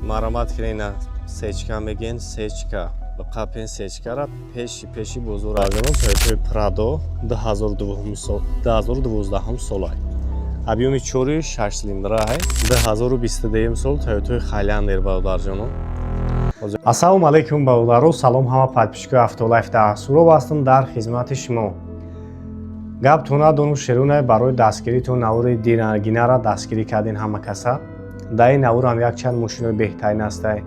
Маромат кунед, сечка мегӯен, сечка ба қапен, сечкара пеши пеши бозор азон. Toyota Prado 2002 сол, 2012 солай, объёми 4, 6 цилиндра, 2022 сол Toyota Highlander, бародарҷоно. Ассалому алайкум, бародаро, салом ҳама подписчикои Автолайф. Дар Суроб ҳастам, дар хизмати шумо. Гап тона дону шерунай барои дастгиритон. Навори динагинара дастгирӣ кардин ҳама каса. Дар ин навор ҳам якчанд мошинои беҳтарин ҳастай.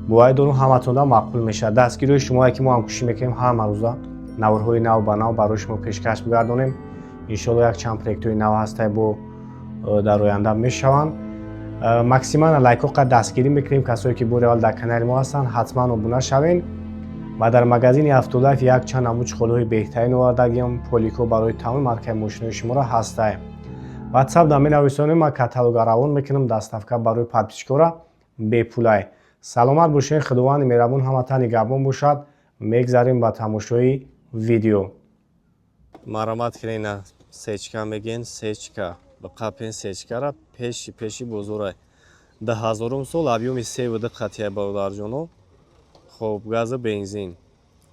Боварӣ дорум, ҳаматонда маъқул мешавад. Дастгириҳои шумое ки мо ҳам кӯшиш мекунем ҳама рӯза наворҳои нав ба нав барои шумо пешкаш бигардонем. Иншоалло, якчанд проектҳои нав ҳастай, бо дар оянда мешаванд. Максимально лайкҳо қад дастгирӣ мекунем. Касое ки бори аввал дар канали мо ҳастанд, ҳатман обуна шавед. Ва дар магазини Автолайф якчанд намуд чехолҳои беҳтарин овардагиам, поликҳо барои тамоми маркаи мошинои шуморо ҳастай. Ватсап да менависонем, ман каталога равон мекунам, доставка барои подписчикора бепулай. Саломат бошед, Худованди меҳрабон ҳаматан нигаҳбон бошад. Мегзарем ба тамошои видео. Маромат кунед, сечка мегӯен, сечка ба қапен, сечкара пеши пеши бозорай. 2000 сол, объёми 3,2 қатия, бародарҷоно. Хоб, газа, бензин,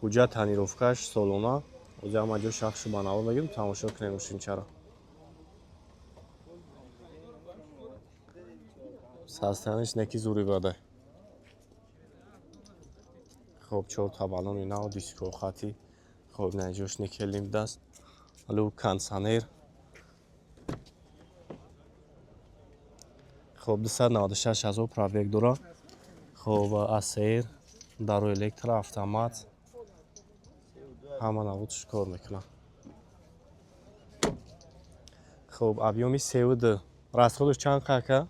ҳуҷҷат, тонировкаш солона. Ҳозир ҳама ҷо шахшу ба навор мегирем, тамошо кунем мошинчаро. Состояниш неки зури бадай. Хоб, чорта баллони нав, диско хати. Хоб, наҷош никелим даст, люк, кондитсионер. Хоб, 296 ҳазор пробег дора. Хоб, АСР, даро электро, автомат, ҳама навудш кор мекунад. Хоб, объёми 3,2, расходаш чанд қака?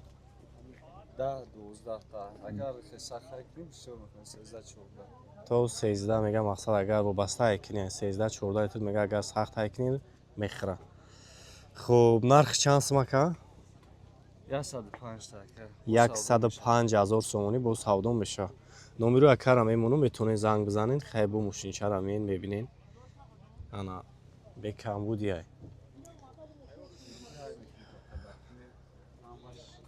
То 13 мега. Мақсад, агар вобаста айкини, 13, 14 тут мега, агар сахт айкини, мехӯра. Хоб, нарх чанд сум, ака? 105 ҳазор сомонӣ, боз савдо мешавад. Номеро акара мемонам, метавонед занг бизанед. Хай, бо мошинчара меен, мебинед, ана бекамбудиай.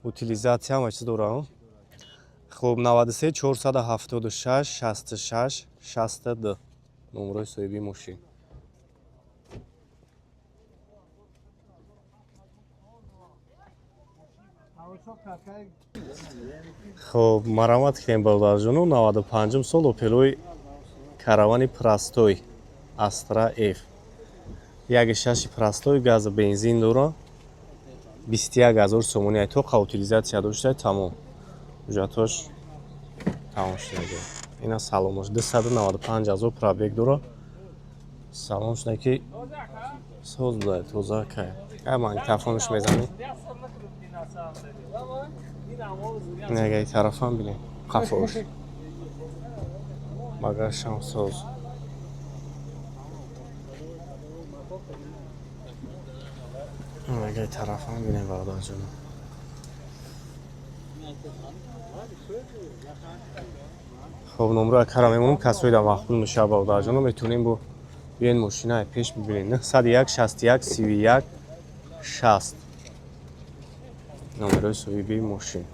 Утилизация, ҳама чиз дора. Хуб, 93 476 66 62 номерои соҳиби мошин. Хоб, марамат кунем, бародарҷону. 95 сол Опелои Каравани простой, Астра Ф, 1,6 простой, газа, бензин дора. 21 ҳазор сомонӣ, тоқа утилизация дошта, тамом, ҳуҷҷатҳош тамом шуда. Ина саломош, 295 ҳазор пробег дора. Салон шуда ки соз буда, тоза кай. Ай, магнитофонаш мезанӣ. Негаи тарафам бинем, қафош, багажшам соз. Негаи тарафам бинем, бародарҷоно. Хоб, номро акара мемонам, касои да маъқул мешавад, бародарҷоно, метавонем бо биёен, мошинаи пеш бибинед. 901 61 31 60 номерои соҳиби мошин.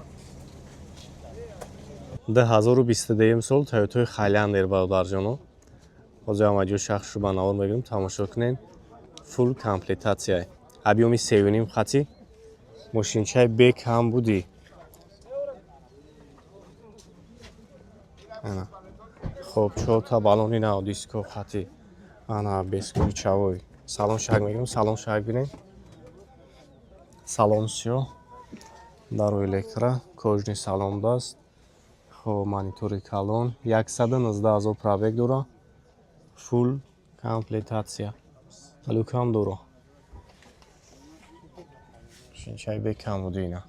2022 сол Toyota Highlander, бародарҷоно. Ҳозир ҳама ҷо шахсшу ба навор мегирем, тамошо кунед. Фулл комплектация, объёми 3,5 хати, мошинчаи бекам будӣ. Ана, хоб, чорта баллони нав, диско хати, ана бесключевой. Салон шак мегирем, салон шак бинем. Салон сиёҳ, даро электро, кожаный салон даст. Хоб, монитори калон, 119 ҳазор пробег дора, фулл комплектация, люкам дора. Шинчаи бекам буди ина.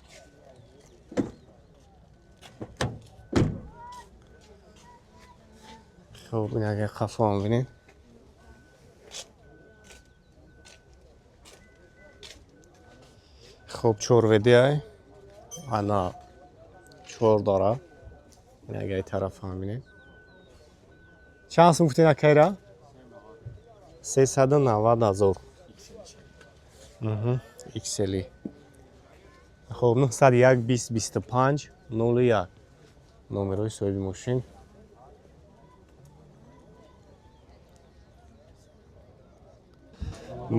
Хоб, ин агар қафоам бинем. Хоб, чорвд ай, ана чор дора. Ин агар тарафам бинем. Чанд сум гуфтед, акайра? 390 ҳазор. XL. Хоб, 901 20 25 01. Номерои соҳиби мошин.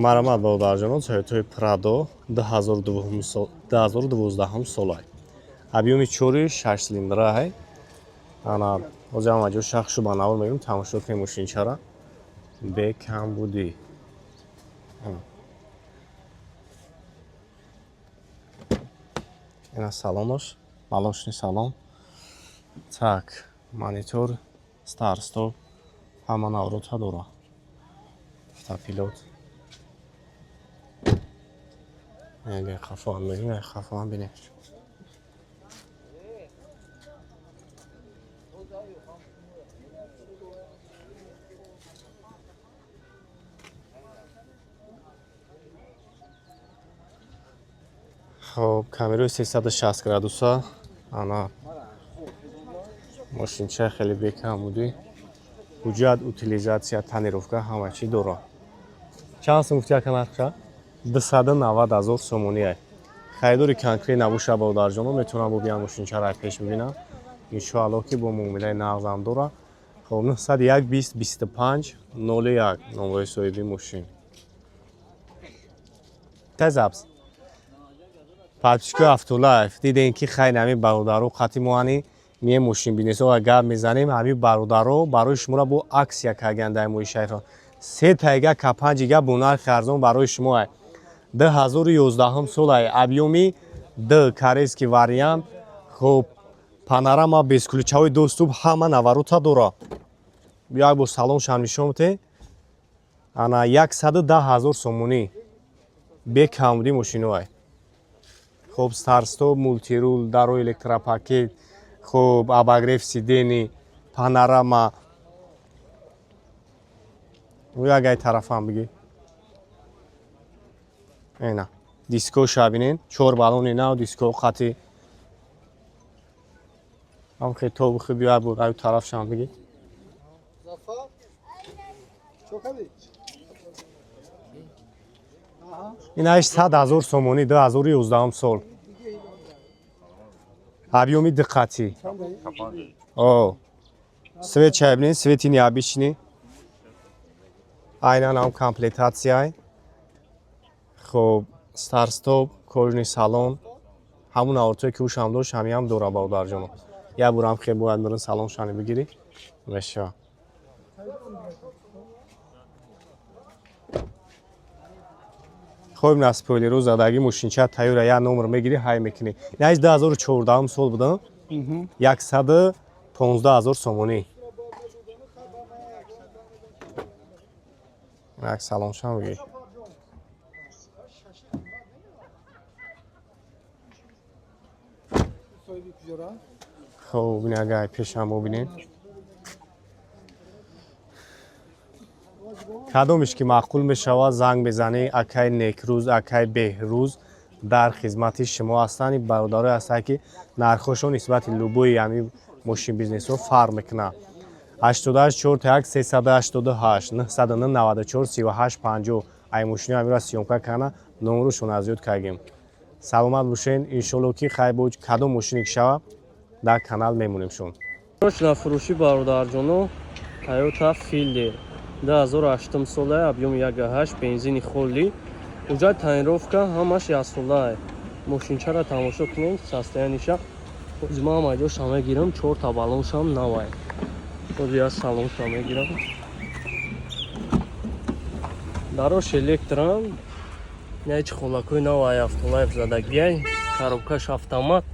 Марамат, бародарҷонон, Тойотаи Прадо 2012 солай. Объёми чори, шаш цилиндра. Ана ҳозир ҳама ҷо шахшу ба навор мегирем, тамошо кунем мошинчара. Бекамбудӣ. Ина салонош, молочный салон. Так, монитор, старт стоп, ҳама наврота дора. Автопилот. Хафоам мегирем, хафоам бинем. Хоб, камераи 360 градуса. Ана мошинча хеле бекамбудӣ. Ҳуҷҷат, утилизация, тонировка, ҳама чӣ дора. Чанд сум гуфти, ака, нархша? 290 ҳазор сомоние. Харидори конкрет набоша, бародарҷоно, метавонам бубинам, мошинчаро пеш бибинам. Иншоалло, ки бо муомилаи нағзам дора. Хоб, 901 20 25 01 номрои соҳиби мошин. Тазабс. Подписчикои Автолайф, дидем, ки хайр, ҳамин бародаро қати моани мие мошин бизнесо гап мезанем. Ҳамин бародаро барои шуморо бо акция карданд дар моҳи шариф. Се тайга К5 ига бо нархи арзон барои шумо. 2011 солай, объёми д, корейский вариант. Хоб, панорама, бесключевой доступ, ҳама наворота дора. Як бор салоншам нишон бите. Ана 110 ҳазор сомонӣ, бекамбудӣ мошиноай. Хоб, старт-стоп, мультируль, дарои электропакет, хоб, обогрев сидений, панорама. Як ай тарафам бигӣ. Ена дискоша бинен, чор баллони нав, диско қати ҳам хе тобухи. Биё, бур аю тарафшам бигӣ. Зафар? Чо кардӣ? Ин 800 000 сомонӣ, 2011 сол, объёми диққатӣ. О, свет чай бинед, свети необычный, айнан ҳам комплектация. Хоб, старт-стоп, кожаный салон, ҳамун авортое, ки ӯшам дошт, ҳамиам дора. Бародарҷоно, як борам хе бояд мирин салон шани бигирӣ, мешава. Хоб, на спойлеру задагӣ, мошинча тайёра, як номер мегирӣ, ҳай мекунӣ. Инаиш 2014 сол буда, 115 000 сомонӣ. Як салоншам бигир. Соҳиби куҷора? Хоб, бин, агар пешам бубинем, кадомеш ки маъқул мешавад, занг мезанӣ. Акай Некрӯз, акай Беҳрӯз дар хизмати шумо ҳастанд. Ин бародарое ҳастанд, ки нархҳошон нисбати любои ҳамин мошин бизнесҳо фарқ мекунад. 88 41 388 994 38 50. Ай мошино ҳаминро съёмка карда, номрушон аз ёд кардем. Саломат бошен. Иншолло, ки хай бо кадом мошине ки шава, дар канал мемонем шон. Фурӯшӣ, бародарҷоно, Тойота Филдер 2008 сола, объём 1.8, бензини холӣ, уҷа тонировка ҳамаш яксолаа. Мошинчаро тамошо кунем, состояниеша. Ҳозир ман ҳама ҷоша мегирам, чорта баллоншам навай. Ҳозир як салонша мегирам. Дарош электран, ҳеч холакҳои навай, Автолайф задагиай, коробкаш автомат.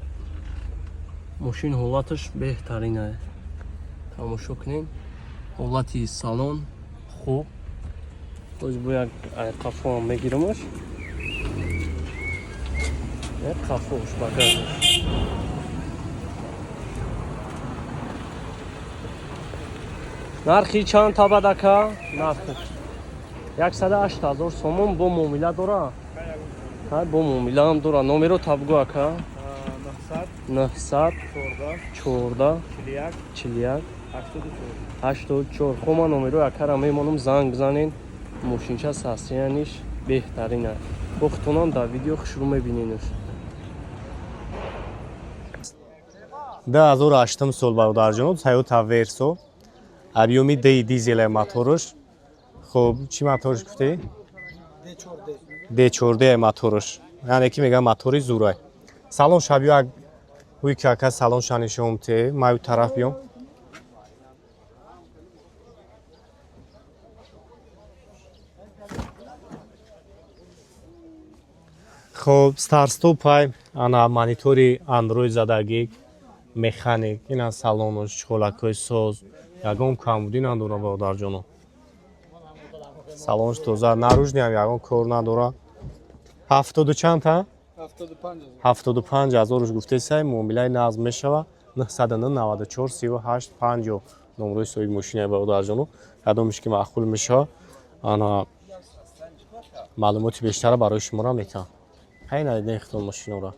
Мошин ҳолаташ беҳтаринае, тамошо кунем. Ҳолати салон хуб. Ҳозир бо як қафоам мегирамаш, як қафош, багажаш. Нархи чанд табад, ака? Нархи 108 000 сомон, бо муомила дора, бо муомилаам дора. Номеро табгӯ, ака. 900 14 41 84. Хо, ман номерои акара мемонам, занг бизанед. Мошинча состояниеш беҳтарин аст, бохтонам дар видео хушрӯ мебиненш. 2008 сол, бародарҷоно, Toyota Verso, объёми ди дизеле моторш. Хуб, чӣ моторш гуфтӣ? D4D моторш, яъне ки мегӯям, мотори зурай. Салон шаб як ҳуй ки ака салон шанишом те маю тараф биём. Хоб, старстопай, ана монитори Андроид задагӣ, механик. Ина салонош, чолакҳои соз, ягон камбудӣ надора, бародарҷоно. Салонш тоза, наружный ам ягон кор надора. Ҳафтоду чанд та? 75 ҳазоруш гуфтесай, муомилаи назм мешава. 994 38 50 номрои соҳиби мошинаи, бародарҷоно. Кадомиш ки маъқул мешава, ана маълумоти бештара барои шуморо метавам. Ҳай, надидем хитон мошинора.